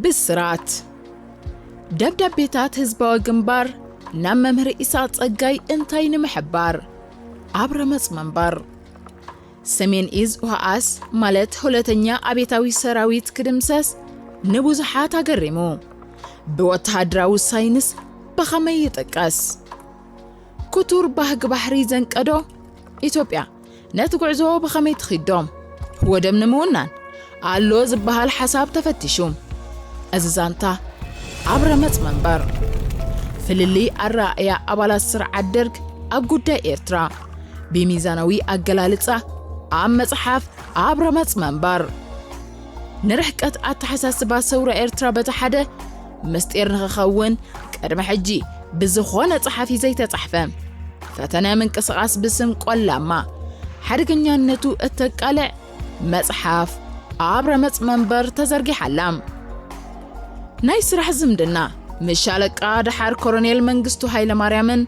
ብስራት ደብዳቤታት ህዝባዊ ግንባር ናብ መምህር ኢሳቕ ጸጋይ እንታይ ንምሕባር? ኣብ ረመጽ መንበር። ሰሜን እዝ ኡሃኣስ ማለት ሁለተኛ ኣቤታዊ ሰራዊት ክድምሰስ ንብዙሓት ኣገሪሙ። ብወተሃደራዊ ሳይንስ ብኸመይ ይጥቀስ? ክቱር ባህጊ ባሕሪ ዘንቀዶ ኢትዮጵያ ነቲ ጉዕዞ ብኸመይ ትኺዶ? ወደብ ንምውናን ኣሎ ዝበሃል ሓሳብ ተፈቲሹ። እዚ ዛንታ ኣብ ረመጽ መንበር። ፍልልይ ኣረኣእያ ኣባላት ስርዓት ደርግ ኣብ ጉዳይ ኤርትራ ብሚዛናዊ ኣገላልጻ ኣብ መጽሓፍ ኣብ ረመጽ መንበር። ንርሕቀት ኣተሓሳስባ ሰውራ ኤርትራ በቲ ሓደ ምስጢር ንኽኸውን ቅድሚ ሕጂ ብዝኾነ ጸሓፊ ዘይተጻሕፈ ፈተነ ምንቅስቓስ ብስም ቆላማ ሓደገኛነቱ እተቃልዕ መጽሓፍ ኣብ ረመጽ መንበር ተዘርጊሓ ኣላ። ናይ ስራሕ ዝምድና ምስ ሻለቃ ደሓር ኮሎኔል መንግስቱ ሃይለማርያምን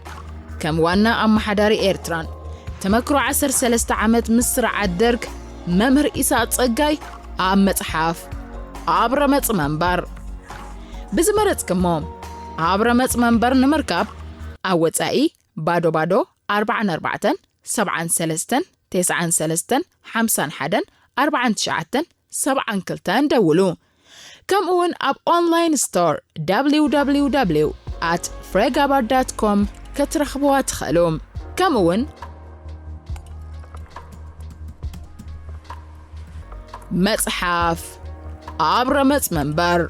ከም ዋና ኣመሓዳሪ ኤርትራን ተመክሮ ዓሰርተ ሰለስተ ዓመት ምስ ስርዓት ደርግ መምህር ኢሳቕ ጸጋይ ኣብ መጽሓፍ ኣብ ረመጽ መንበር ብዝመረጽክሞ ኣብ ረመጽ መንበር ንምርካብ ኣብ ወጻኢ ባዶ ባዶ ኣርባዓን ኣርባዕተን ሰብዓን ሰለስተን ተስዓን ሰለስተን ሓምሳን ሓደን ኣርባዓን ትሽዓተን ሰብዓን ክልተን ደውሉ። ከምኡ እውን ኣብ ኦንላይን ስቶር www at fregabar.com ክትረኽብዋ ትኽእሉ። ከምኡ እውን መጽሓፍ ኣብ ረመጽ መንበር።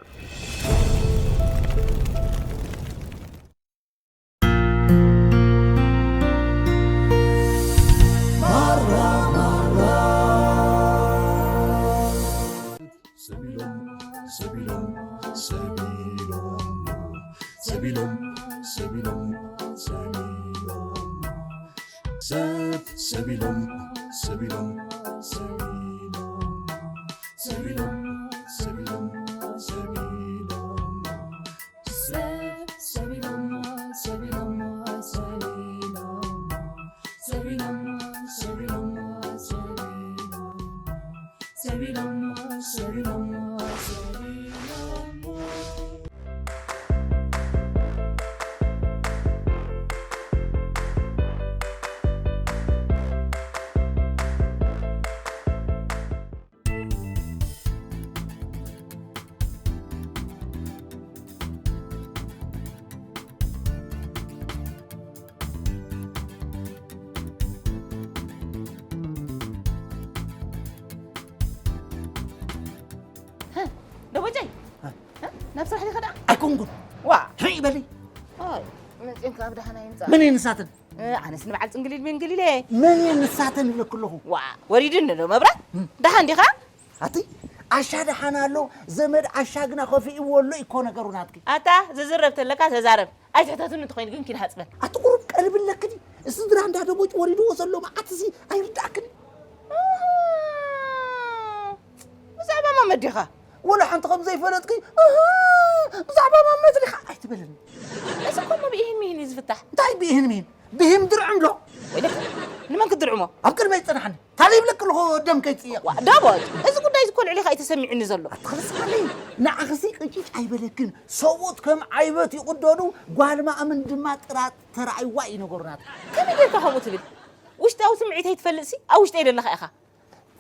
ደቦጨይ፣ ናብ ስራሕ ዲኻ ደኣ? ኣይኮንኩን። ዋ። ሕይ በሊ። ኣይ፣ መፂን ካብ ደሓና ይምፃእ። መን እየን ንሳተን? ኣነስ ንበዓል ፅንግሊል ምንግሊል እየ። መን እየን ንሳተን ይብለክ ኣለኹ። ዋ፣ ወሪድኒ ዶ መብራት? ደሓን ዲኻ? ኣቲ፣ ዓሻ ደሓን ኣሎ፣ ዘመድ ዓሻ ግና ከፊእዎ ኣሎ እኮ ነገሩ ናትኪ። ኣታ፣ ዝዝረብ ተለካ ተዛረብ። ኣይትሕተትኒ እንተኾይኑ ግን ኪድ ሃፅበል። ኣቲ ቁሩብ ቀልቢ ኣለክኒ። ስድራ እንዳ ደቦጭ ወሪድዎ ዘሎ መዓት እዚ ኣይርዳእክን። ኣሃ። ብዛዕባ ማመት ዲኻ? ወላ ሓንቲ ከም ዘይፈለጥኪ፣ ኣሃ፣ ብዛዕባ ማመት ዲኻ ኣይትበለኒ። እዚ እኮ እሞ ብኢሂን ሚሂን እዩ ዝፍታሕ። እንታይ ብኢሂን ሚሂን? ብሂም ድርዕም ዶ? ወይለካ፣ ንመን ክትድርዕሞ? ኣብ ቅድመይ ይጸናሕኒ። ታዲያ ይብለክ ኣለኹ ደም ከይጽየቕ። ዋ፣ ዳቦት፣ እዚ ጉዳይ እዚ እኮ ልዕሊኻ እዩ ተሰሚዑኒ ዘሎ። ኣትኽልስኻለይ፣ ንዓኽሲ ቅጭጭ ኣይበለክን። ሰብኡት ከም ዓይበት ይቕደዱ፣ ጓል ማእምን ድማ ጥራጥ ተራእይዋ እዩ ነገሩ ናታ። ከመይ ጌርካ ከምኡ ትብል? ውሽጣዊ ስምዒተይ ትፈልጥሲ፣ ኣብ ውሽጠይ ዘለኻ ኢኻ።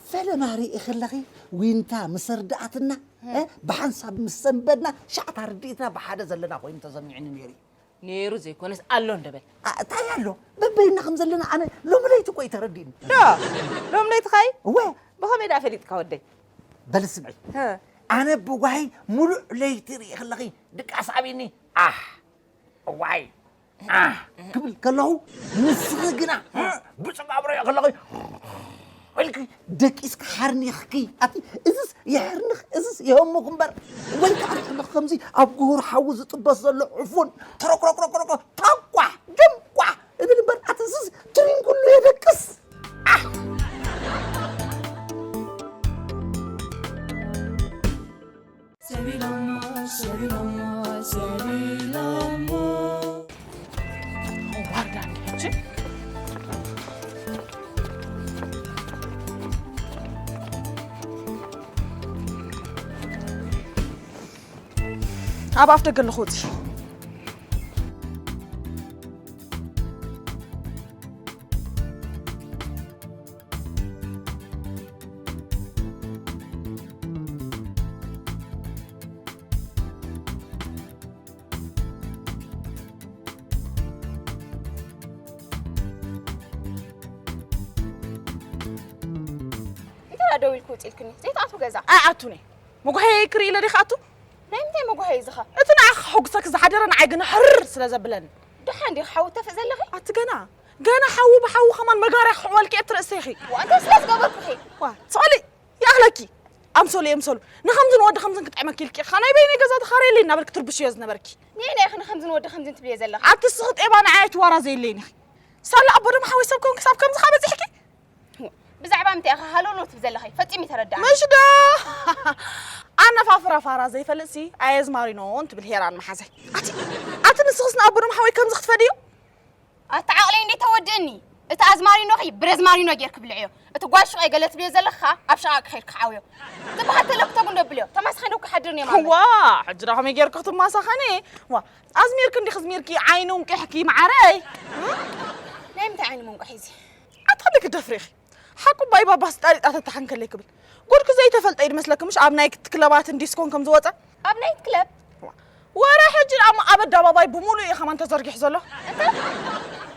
ፈለማ ርኢኺ ኣለኺ፣ ዊንታ ምስ ኣርድኣትና፣ እ፣ ብሓንሳብ ምስ ሰንበድና፣ ሻዕ እታ ርድኢትና ብሓደ ዘለና ኮይኑ ተሰሚዑኒ ነይሩ እዩ። ነይሩ ዘይኮነስ ኣሎ እንደ በል። ኣ፣ እንታይ ኣሎ? በበይና ከም ዘለና ኣነ ሎሚ ለይቲ እኮ እዩ ተረዲእኒ። ዶ? ሎም ለይቲ ኸይ? እወ። ብኸመይ ደኣ ፈሊጥካ ወደይ? በሊ ስምዒ። ሀ። ኣነ ብጓሂ ሙሉእ ለይቲ ርኢ ከለኺ ድቃስ ኣብይኒ። ኣሕ፣ እዋይ፣ ኣሕ ክብል ከለኹ፣ ንስኺ ግና ብጽጋብ ርእዮ ከለኺ ኢልኪ ደቂስኪ ሓርኒኽኪ። ኣቲ እዝስ የሕርንኽ፣ እዝስ የህሙኽ እምበር፣ ወይ ከዓ ርሕንኽ ከምዚ ኣብ ጉሁር ሓዊ ዝጥበስ ዘሎ ዕፉን ተረኩረኩረኩረኩ ታኳሕ ጀምኳሕ እብል እምበር፣ ኣቲ እዝስ ትሪንጉሉ የደቅስ። ኣሕ! ሰቢሎሞ፣ ሰቢሎሞ፣ ሰቢሎሞ። ዋርዳ እንዲች። ኣብ ኣፍ ደገ ኣለኹ፣ ውፂ። እንታይ ደው ኢልኩ ውፅእ ኢልክኒ? ዘይትኣትዉ ገዛ? ኣይኣቱን እየ። መጓህየይ ክርኢ ኢለ ዲኻ ኣቱ? ናይ ምንታይ መጓህየይ ዝኻ? እቲ ንዓኺ ከሐጉሰኪ ዝሓደረ ንዓይ ግን ሕርር ስለ ዘብለኒ። ደሓን ዲኺ ሓዊ ተፍእ ዘለኺ? ኣቲ ገና፣ ገና ሓዊ ብሓዊ ከማን መጋርያ ክሕወልኪ እየ እቲ ርእሰይኺ። ዋ፣ እንታይ ስለ ዝገበርኩኺ? ዋ፣ ስቐሊ፣ ይኣኽለኪ። ኣምሰሉ የምሰሉ። ንኸምዝን ወዲ ከምዝን ክጥዕመኪ ኢልኪ ኢኻ ናይ በይነይ ገዛ ተኻርየለይ እናበልኪ ትርብሽዮ ዝነበርኪ። ንየናይ ኢኺ ንኸምዝን ወዲ ከምዝን ትብልዮ ዘለኺ? ኣቲ እስኺ ጤባ ንዓይ ትዋራዘየለይን ኢኺ። ሳላ ኣቦ ደም ሓወይ ሰብ ኮንኪ ሳብ ከምዚ ኸኣ በጺሕኪ? ብዛዕባ ምንታይ ኢኻ ሃሎሎ ትብል ዘለኺ? ፈጺሙ ይተረድኣኒ። ምሽ ዶ? ኣነፋፍራ ፋራ ዘይፈልጥሲ ኣየዝማሪኖን ትብል ሄራን መሓዘይ። ኣቲ፣ ኣቲ ንስኽስ ንኣቦ ደም ሓወይ ከምዚ ክትፈድዮ? ኣታ ዓቕለይ እንዴ ተወድእኒ። እቲ ኣዝማሪኖኺ ብረዝማሪኖ ጌርኪ ብልዕዮ። እቲ ጓል ሽቐይ ገለ ትብልዮ ዘለኻ ኣብ ሸቓቂ ኸይድኪ ሓውዮ። ትበሃል ተለኩ ተጉንዶ ብልዮ። ተማስኸን እኮ ሓድር እየ ማለት። ዋ፣ ሕጂ ዳ ከመይ ጌርኪ ክትማሳኸኒ? ዋ፣ ኣዝሚርኪ እንዲኺ ዝሚርኪ ዓይኑ እንቂሕኪ መዓረይ። ናይ ምንታይ ዓይኒ መንቋሒ እዚ? ኣታ ከመይ ክደፍሪ ኢኺ? ሓቁ ባይ ባባስ ጣሪጣ ተታሓንከለይ ክብል። ጉድኪ ዘይተፈልጠ እዩ ድመስለኪ ምሽ ኣብ ናይት ክለባትን ዲስኮን ከም ዝወፀ? ኣብ ናይት ክለብ? ወረ ሕጂ ደኣ ኣብ ኣደባባይ ብሙሉእ እዩ ከማን ተዘርጊሑ ዘሎ። እንታይ?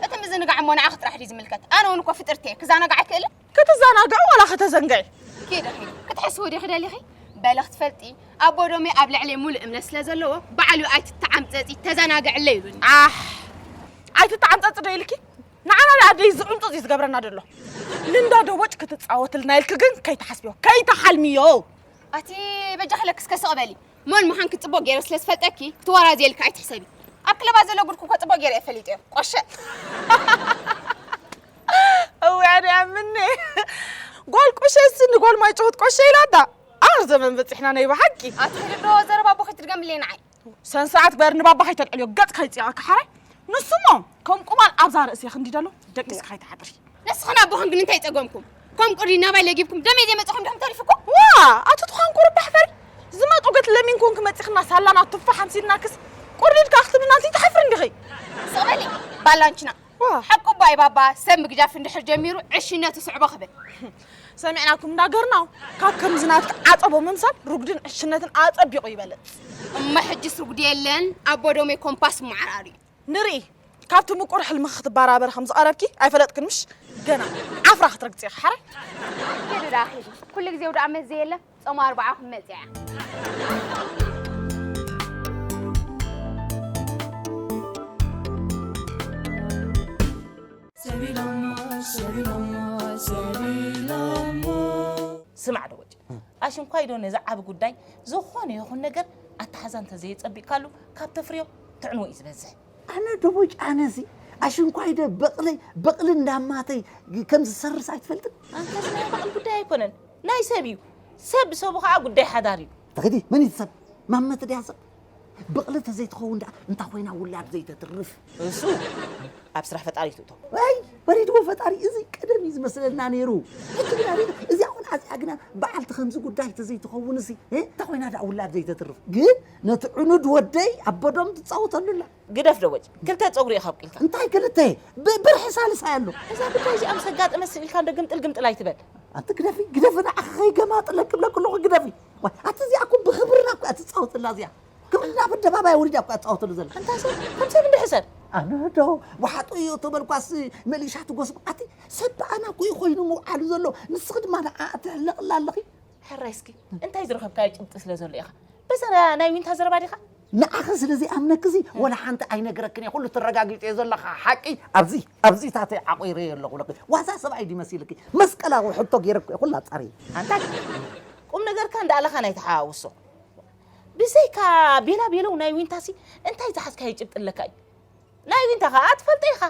እቲ ምዝንጋዕ እሞ ንዓኺ ጥራሕ ድዩ ዝምልከት? ኣነ እውን እኮ ፍጥርቲ እየ፣ ክዘናጋዕ ኣይክእልን? ክትዘናግዒ ዋላ ከተዘንግዒ? ኪዲ ኺዲ፣ ክትሕስዊ ዲኺ ደሊኺ? በለ ክትፈልጢ፣ ኣቦ ዶሜ ኣብ ልዕለይ ሙሉእ እምነት ስለ ዘለዎ፣ ባዕሉ ኣይትተዓምጸጺ፣ ተዘናግዕለይ ኢሉኒ። ኣሕ! ኣይትተዓምጸጺ ዶ ኢልኪ? ንዓና ደኣ ኣደይ ዝዕምጽጽ እዩ ዝገብረና ዘሎ። ልንዳ ዶ ወጭ ክትጻወትልና ኢልኪ ግን ከይትሓስብዮ፣ ከይትሓልምዮ። ኣቲ በጃኺ ለክስከ ስቕ በሊ። መን ምዃንኪ ጽቡቕ ገይረ ስለ ዝፈልጠኪ፣ ክትወራዘየልኪ ኣይትሕሰቢ። ኣብ ክለባት ዘሎ ጉድኪ እኮ ጽቡቕ ገይረ እየ ፈሊጠዮ። ቆሸ። እውይ፣ ኣነ ኣምኒ። ጓል ቆሸ እሲ ንጓል ማይ ጨውት ቆሸ ኢላታ። ኣር ዘመን በጺሕና ናይ ብሓቂ። ኣቲ ዶ ዘረባ ኣቦኺ ትድገምለይ ንዓይ። ሰን ስርዓት ግበር፣ ንባባ ከይተልዕልዮ፣ ገጽ ከይጽየቐካ ሓራይ። ንሱ እሞ ከም ቁማል ኣብዛ ርእሲ ክንዲደሉ፣ ደቂስካ ከይትሓድሪ። ንስኽን ኣቦኽን ግን እንታይ ጸገምኩም? ከም ቁሪ ናባይ ለጊብኩም ደመይ ዘይመጽኹም ዲኹም ተሪፍኩም? ዋ፣ ኣቲ ትዃን ቁሩብ ዳሕፈሪ። ዝመጡ ገት ለሚንኩን ክመጺኽና ሳላና ቱፋሕ ኣምሲልናክስ ቁርዲድ ከኣ ክትብልና እንታይ ትሓፍሪ እንዲኺ? ስቕ በሊ፣ ባላንችና። ዋ። ሓቁ ባይ ባባ ሰብ ምግጃፍ እንድሕር ጀሚሩ ዕሽነቱ ስዕቦ ክብል። ሰሚዕናኩም እንዳገርናው። ካብ ከምዚ ናትኪ ዓጸቦ ምምሳል ርጉድን ዕሽነትን ኣጸቢቑ ይበልጽ። እሞ ሕጅስ ርጉድ የለን፣ ኣቦ ዶሜ ኮምፓስ ማዕራሪ እዩ። ንርኢ፣ ካብቲ ምቁር ሕልምኺ ክትበራበሪ ከም ዝቐረብኪ ኣይፈለጥክን ምሽ? ገና ዓፍራ ክትረግጺ ኢኺ ሓራይ። ኬዱ ደኣ ኺዱ። ኩሉ ግዜ ውድኣ መስ ዘየለ፣ ጾም ኣርብዓ ክመጽእ እያ። ሰቢሎሞ፣ ሰቢሎሞ፣ ሰቢሎሞ። ስማዕ ዶ ወጭ፣ ኣሽንኳይ ዶ ነዚ ዓቢ ጉዳይ ዝኾነ ይኹን ነገር ኣተሓዛ እንተዘየጸቢቕካሉ ካብ ተፍርዮ ትዕንዎ እዩ ዝበዝሕ። ኣነ ዶ ወጭ፣ ኣነዚ ኣሽንኳይ ዶ በቕለይ፣ በቕሊ እንዳማተይ ከም ዝሰርስ ኣይትፈልጥን? ኣንተስ ናይ በቕሊ ጉዳይ ኣይኮነን፣ ናይ ሰብ እዩ። ሰብ ብሰቡ ኸኣ ጉዳይ ሓዳር እዩ። ተኸዲ መን እዩ ሰብ? ማመት ድያ ሰብ? በቕሊ ተዘይትኸውን ደኣ እንታይ ኮይና ውላድ ዘይተትርፍ? እሱ ኣብ ስራሕ ፈጣሪ ትእቶ። ኣይ፣ ወሪድዎ ፈጣሪ፣ እዚ ቀደም እዩ ዝመስለና ነይሩ። ሕጂ ግና ሪኢቶ፣ እዚኣ ቆልዓ እዚኣ ግና በዓልቲ ከምዚ ጉዳይ ተዘይትኸውን፣ እዚ፣ እ፣ እንታይ ኮይና ደኣ ውላድ ዘይተትርፍ? ግን ነቲ ዕኑድ ወደይ ኣቦዶም ትጻወተሉ ኣላ። ግደፍ ዶ ወጭ፣ ክልተ ጸጉሪ ኢኻ ኣብቂልካ። እንታይ ክልተ? ብ-፣ ብርሒ ሳልሳይ ኣሎ። እዛ ጉዳይ እዚኣ ምስ ኣጋጠመት ስቕ ኢልካ እንዶ ግምጥል ግምጥል ኣይትበል። ኣንቲ ግደፊ፣ ግደፊ፣ ንዓኺ ከይገማጥለኪ ብለኪ ኣለኹ፣ ግደፊ። ዋይ፣ ኣቲ እዚኣ እኮ ብኽብርና እኮ እያ ትጻወተላ እዚኣ። ክብርና ኣብ ኣደባባይ ወሪዳ እኮ እያ ትጻወተሉ ዘላ። ኣንታ ሰብ፣ ከም ሰብ እንዶ ሕሰብ። ኣነ ዶ፣ ወሓጦ እዮ ተበልኳስ መሊሻ ትጎስጉ። ኣቲ ሰብ ብኣና እኮ እዩ ኮይኑ ምውዓሉ ዘሎ። ንስኺ ድማ ንዓኣ ትሕለቕላ ኣለኺ። ሕራይ እስኪ፣ እንታይ ዝረኸብካዮ ጭብጢ ስለ ዘሎ ኢኻ? በዛ ናይ ዊንታ ዘረባ ዲኻ? ንዓኺ ስለ ዘይኣምነኪ እዚ ወላ ሓንቲ ኣይነግረክን እየ። ኩሉ ተረጋጊጹ እየ ዘለኻ ሓቂ። ኣብዚ፣ ኣብዚ ታተይ ዓቑረዮ ኣለኹ ለኪ። ዋዛ ሰብኣይ ድዩ መሲልኪ? መስቀላዊ ሕቶ ገይረኩ እየ ኩላ ኣጻርየ። ኣንታ ቁም ነገርካ እንዳኣለኻ ናይ ተሓዋውሶ። ብዘይካ ቤላ ቤለው ናይ ዊንታሲ እንታይ ዝሓዝካዮ ጭብጢ ኣለካ እዩ? ናይ ዊንታ ኸኣ ትፈልጦ ኢኻ።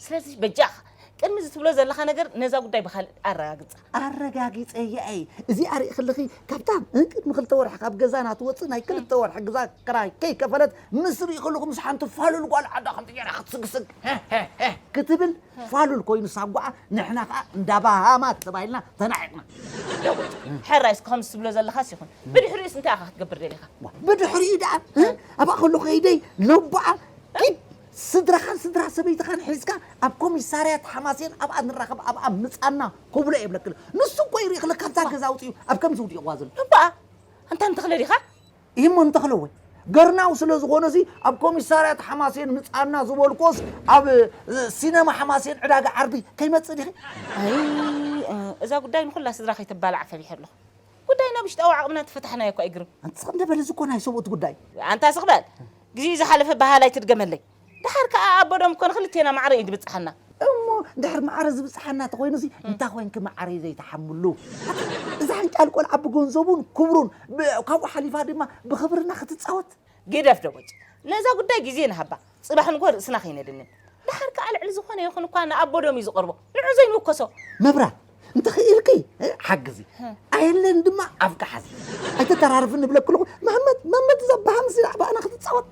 ስለዚ በጃኻ ቅድሚ እዚ ትብሎ ዘለኻ ነገር ነዛ ጉዳይ ብኻልእ ኣረጋግጻ። ኣረጋጊጸያ እየ። እዚኣ ሪእኺ ኣለኺ፣ ካብታ ቅድሚ ክልተ ወርሒ ካብ ገዛና ትወጽእ ናይ ክልተ ወርሒ ግዛ ክራይ ከይከፈለት ምስ ሪእኺ ኣለኹ ምስ ሓንቲ ፋሉል ጓል ዓዳ ከምቲ ጌራ ክትስግስግ፣ ሄ፣ ሄ፣ ሄ፣ ክትብል ፋሉል ኮይኑ ሳጓዓ፣ ንሕና ኸኣ እንዳ ባሃማት ተባሂልና ተናዒቕና። ደወል፣ ሕራይ እስኪ ከምዚ ትብሎ ዘለኻስ ይኹን። ብድሕሪኡስ እንታይ ኢኻ ክትገብር ደሊኻ? ብድሕሪኡ ደኣ፣ እ? ኣብኣ ኩሉ ከይደይ ነቦኣ ኪድ ስድራኻን ስድራ ሰበይትኻን ሒዝካ ኣብ ኮሚሳርያት ሓማሴን ኣብኣ ንራኸብ ኣብኣ ምጻና ክብሎ እየ ብለክል። ንሱ እኮ ይርኢ ክለካ ኣብዛ ገዛ ኣውፅኡ ኣብ ከምዚ ውዲቕዋ ዘሎ። እባ ኣንታ ንተኽለ ዲኻ? ይህሞ እንተኽለወ ገርናው ስለ ዝኾነ እዚ ኣብ ኮሚሳርያት ሓማሴን ምጻና ዝበልኮስ ኣብ ሲነማ ሓማሴን ዕዳጋ ዓርቢ ከይመጽእ ዲኺ? ኣይ እዛ ጉዳይ ንኹላ ስድራ ከይተባላዕ ፈሪሐ ኣለኹ። ጉዳይና ብሽጣዊ ዓቕምና ተፈታሕናዮ እኳ ይግርም። ኣንተ ስቕ እንደ በል እዚ እኮ ናይ ሰብኡት ጉዳይ። ኣንታ ስቕ በል። ግዜኡ ዝሓለፈ በሃላይ ትድገመለይ። ደሓር ከኣ ኣቦዶም እኮ ንኽልቴና ማዕረ እዩ ዝብጽሓና። እሞ ድሕር ማዕረ ዝብጽሓና ተኾይኑሲ እንታይ ኾይንኪ ማዓረይ ዘይትሓምሉ? እዛ ሕንጫል ቆልዓ ብገንዘቡን ክብሩን ብ- ካብኡ ሓሊፋ ድማ ብኽብርና ክትጻወት ግደፍ ደቦጭ፣ ነዛ ጉዳይ ግዜ ንሃባ። ጽባሕ ንግሆ ርእስና ከይነድንን። ደሓር ከኣ ልዕሊ ዝኾነ ይኹን እኳ ንኣቦዶም እዩ ዝቐርቦ። ንዑ ዘይንውከሶ። መብራት እንተኽኢልኪ ሓግዚ ኣየለን ድማ ኣፍካ ሓዚ ኣይተተራርፍኒ ብለክልኹ መህመት መህመት እዛ በሃምሲ ኣባና ክትፃወት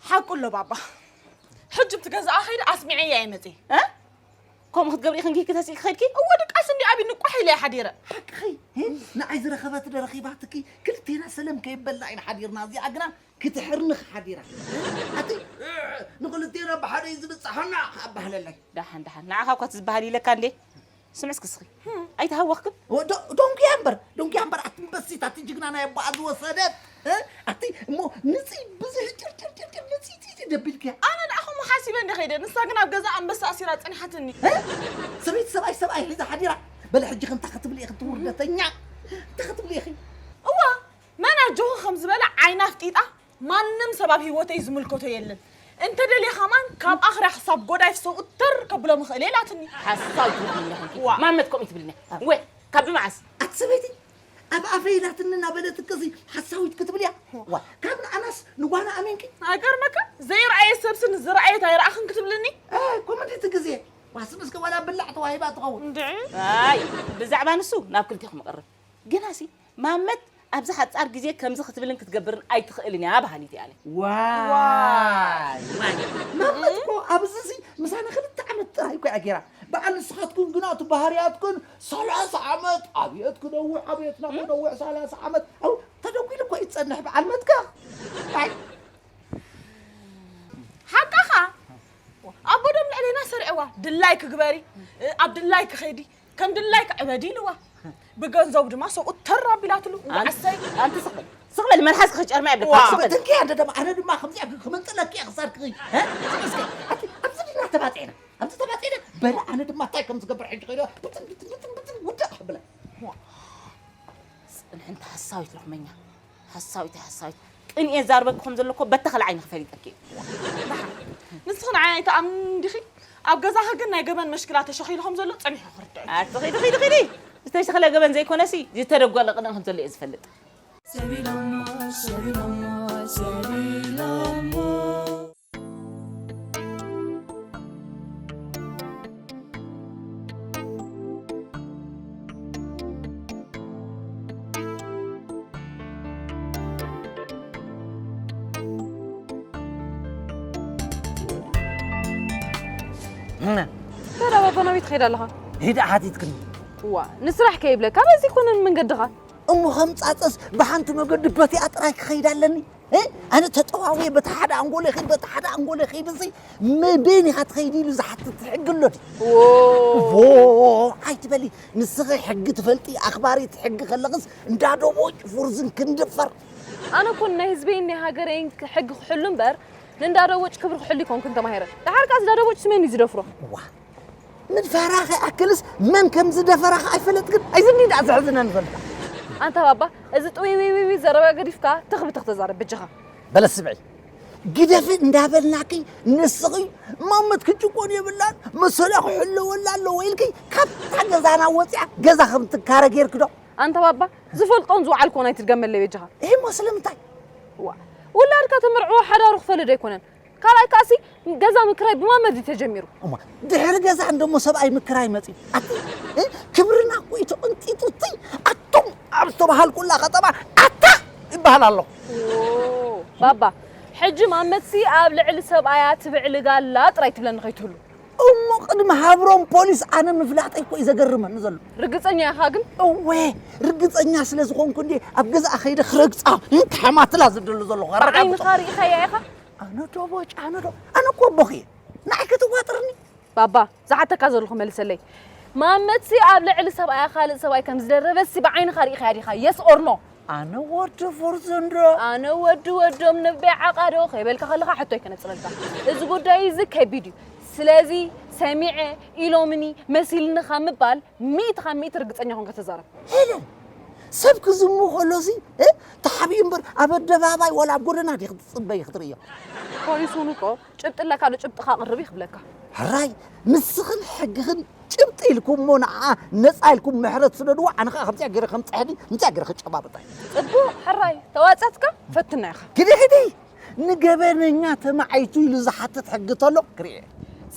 ሓቁ ኣሎ ባባ። ሕጂ ብቲ ገዛኣ ከይደ ኣስሚዐያ እየ መፅየ። እ? ከምኡ ክትገብሪ ኢኽን ኪኪ ተሲእኪ ከድኪ? እወ ድቃስ እንዲ ኣቢኒ ቋሕ ኢለ እየ ሓዲረ። ሓቅኺ። ንዓይ ዝረኸበት ዶ ረኺባትኪ? ክልቴና ሰለም ከይበልና ኢና ሓዲርና። እዚኣ ግና ክትሕርንኽ ሓዲራ። ኣቲ ንኽልቴና ብሓደ እዩ ዝብጽሓና ክኣባህለለይ። ደሓን ደሓን ንዓኻ እኳ ትዝበሃል ኢለካ እንዴ? ስምዕ እስኪ ስኺ ኣይተሃወኽክን? ዶ- ዶንጉያ እምበር ዶንጉያ እምበር ኣቲ እምበሲት ኣቲ ጅግና ናይ ኣቦኣ ዝወሰደት እ? ኣቲ እሞ ንፅይ ብዙሕ ጭርጭርጭርጭር ንፅይፅይቲ ደቢልክያ ኣነ ንኣኹም ሓሲበ እንደ ኸይደ ንሳ ግን ኣብ ገዛ ኣንበሳ ኣሲራ ፀኒሓትኒ እ? ሰበይቲ ሰብኣይ ሰብኣይ ሒዛ ሓዲራ በለ ሕጂ ከምታ ክትብሊ ኢኺ ትውርደተኛ እንታይ ክትብሊ ኢኺ እዋ መን ኣጆኺ ከም ዝበለ ዓይና ኣፍጢጣ ማንም ሰብ ኣብ ህይወተይ ዝምልከቶ የለን እንተደልየ ኸማን ካብ ኣኽራ ክሳብ ጎዳይፍ ሰብኡት ተር ከብሎም ይኽእል እየ ኢላትኒ ሓሳብ ትብልኒ ኾንኪ ዋ። ማመት ከምኡ ትብልኒ ወ ካብ ብመዓስ ኣቲ ሰበይቲ ኣብ ኣፈይ ኢላትኒ እናበለት ከዚ ሓሳዊት ክትብል እያ ዋ ካብ ንኣናስ ንጓና ኣሜንኪ ኣይገርመካ ዘይረኣየ ሰብሲ ንዝረኣየት ኣይረኣኽን ክትብልኒ ኮመዲቲ ግዜ ዋስብ እስከ ዋላ ብላዕ ተዋሂባ ትኸውን እንድዒ ኣይ ብዛዕባ ንሱ ናብ ክልቴኹም እቐርብ ግናሲ ማመት ኣብዚ ሓጻር ግዜ ከምዚ ክትብልን ክትገብርን ኣይትኽእልን እያ በሃሊት እየ ኣነ። ዋይ ዋይ ማመት እኮ ኣብዚ እዚ ምሳና ክልተ ዓመት ጥራይ እኮ እያ ገይራ። በዓል ንስኻትኩን ግና እቲ ባህርያትኩን ሰላሳ ዓመት ኣብየት ክነውሕ ኣብየትና ክነውሕ ሰላሳ ዓመት ኣው ተደጒሉ እኮ ይጸንሕ በዓል መትካ። ኣይ ሓቃኻ ኣቦ ዶ ልዕሌና ሰርዕዋ ድላይኪ ግበሪ ኣብ ድላይኪ ኸይዲ ከም ድላይኪ ዕበዲ ኢልዋ ብገንዘቡ ድማ ሰብኡ ተር ኣቢላትሉ ዋዓሰይ ኣንቲ ስቕ በል ስቕ በል መልሓስኪ ክጨርማ የብልካ ስቕ በል ትንኪ ኣደ ደማ ኣነ ድማ ከምዚኣ ክምንጥለኪ እየ ክሳድኪ እ? እስኪ ኣቲ ኣብዚ ድና ተባፂዕና ኣብዚ ተባፂዕና በለ ኣነ ድማ እንታይ ከም ዝገብር ሕጂ ኸይዶ ብትን ብትን ብትን ብትን ውዳእ ክብለ ጽንሕንቲ ሓሳዊት ሎኽመኛ ሓሳዊት ሓሳዊት ቅንኤ ዛርበኪ ከም ዘለኮ በተኸለ ዓይንኺ ፈሊጠኪ እዩ። ንስኺ ንዓይ ኣይትኣምንን ዲኺ? ኣብ ገዛኺ ግን ናይ ገበን መሽክላ ተሸኺሉ ከም ዘሎ ጸኒሑ ክርድኦ እዩ። ኣቲ ኺዲ ኺዲ ኺዲ ዝተሸኽለ ገበን ዘይኮነሲ ዝተደጎለ ቅንኢ ከም ዘሎ እየ ዝፈልጥ። ሰቢሎሞ ሰቢሎሞ ሰቢሎሞ ተራ ባባ ናበይ ትኸይድ ኣለኻ? ሂዳ ሓቲትክኒ። እዋ ንስራሕ ከይብለካ በዚ ይኮነን መንገድኻ። እሞ ከም ፃፀስ ብሓንቲ መገዲ በቲኣ ጥራይ ክኸይድ ኣለኒ? ኣነ ተጠዋውየ በቲ ሓደ ኣንጎለ ይኸይድ በቲ ሓደ ኣንጎለ ይኸይድ እዚ መበይን ኢኻ ትኸይድ ኢሉ ዝሓትት ሕጊ ኣሎ ድዩ? ዎ ኣይትበሊ ንስኺ ሕጊ ትፈልጢ ኣኽባሪት ሕጊ ከለኽስ እንዳ ዶቦጭ ፉርዝን ክንድፈር ኣነ እኮ ንናይ ህዝበይን ናይ ሃገረይን ሕጊ ክሕሉ እምበር ንእንዳ ዶቦጭ ክብሪ ክሕሉ ኣይኮንኩን ተማሂረ። ደሓር ከኣ እዚ እንዳ ዶቦጭ ስመን እዩ ዝደፍሮ? ዋ ምድፋራ ከይኣክልስ መን ከም ዝደፈራ ከኣ ኣይፈለጥክን። ኣይዝኒ ደኣ ዘሕዝነኒ ዘሎ። ኣንታ ባባ እዚ ጥውይውይውይ ዘረባ ገዲፍካ ትኽ ብትኽ ተዛረብ በጃኻ። በለስ ስምዒ ግደፊ እንዳበልናኪ ንስኺ ማመት ክጭቆን የብላን መሰላ ክሕለወላ ኣለዎ ኢልኪ ካብታ ገዛና ወፂኣ ገዛ ከም ትካረ ጌርኪ ዶ? ኣንታ ባባ ዝፈልጦን ዝወዓልክዎን ኣይትድገመለይ በጃኻ። እሞ ስለምንታይ? ዋ ውላድካ ተመርዕዎ ሓዳሩ ክፈሊ ዶ ኣይኮነን? ካልኣይ ከኣሲ ገዛ ምክራይ ብማመት ድዩ ተጀሚሩ? እሞ ድሕሪ ገዛ እንደሞ ሰብኣይ ምክራይ መፂኡ ኣቲ እ? ክብርና እኮ እዩ ተቐንጢጡ እቲ ኣቶም ኣብ ዝተባሃልኩላ ከተማ ኣታ ይበሃል ኣለኹ። ኦ፣ ባባ ሕጂ ማመትሲ ኣብ ልዕሊ ሰብኣያ ትብዕልግ ኣላ ጥራይ ትብለኒ ከይትህሉ። እሞ ቅድሚ ሃብሮም ፖሊስ ኣነ ምፍላጠይ እኮ እዩ ዘገርመኒ ዘሎ። ርግጸኛ ኢኻ ግን? እወ፣ ርግጸኛ ስለ ዝኾንኩ እንዴ ኣብ ገዛኣ ከይደ ክረግጻ እንካማትላ ዝደሉ ዘለኹ። ኣረጋግጾ። ብዓይንኻ ርኢኻያ ኢኻ? ኣነ ዶ ቦጭ፣ ኣነ ዶ፣ ኣነ እኮ ኣቦኺ እየ። ንዓይ ክትዋጥርኒ? ባባ፣ ዝሓተካ ዘለኹ መልሰለይ። ማመትሲ ኣብ ልዕሊ ሰብኣያ ካልእ ሰብኣይ ከም ዝደረበሲ ብዓይንኻ ርኢኻያ ዲኻ? የስ ኦር ኖ? ኣነ ወዲ ፍርዙን ዶ? ኣነ ወዲ ወዶም ንበይ ዓቓዶ ከይበልካ ከለኻ ሕቶ ኣይከነጽረልካ። እዚ ጉዳይ እዚ ከቢድ እዩ። ስለዚ ሰሚዐ፣ ኢሎምኒ፣ መሲልኒ ካብ ምባል ሚእቲ ካብ ሚእቲ ርግጸኛ ኮንካ ተዛረብ። ሄለን፣ ሰብ ክዝሙ ከሎሲ እ፣ ተሓቢኡ እምበር ኣብ ኣደባባይ ወላ ኣብ ጎደና ዲኺ ትጽበዪ ክትርእዮ? ፖሊስ እውን እኮ ጭብጢ ኣለካ ዶ ጭብጥኻ ኣቕርብ እዩ ክብለካ። ሕራይ ንስኽን ሕግኽን ጭብጢ ኢልኩም እሞ ንዓኣ ነፃ ኢልኩም ምሕረት ስደድዋ፣ ኣነ ከዓ ከምዚኣ ገይረ ከም ፀሕዲ ምንታይ ገይረ ክጨባብጣ እዩ። ፅቡቕ ሕራይ ተዋፀትካ ፈትና ኢኻ። ግዲ ሕዲ ንገበነኛ ተማዓይቱ ኢሉ ዝሓትት ሕጊ ተሎ ክርኢ።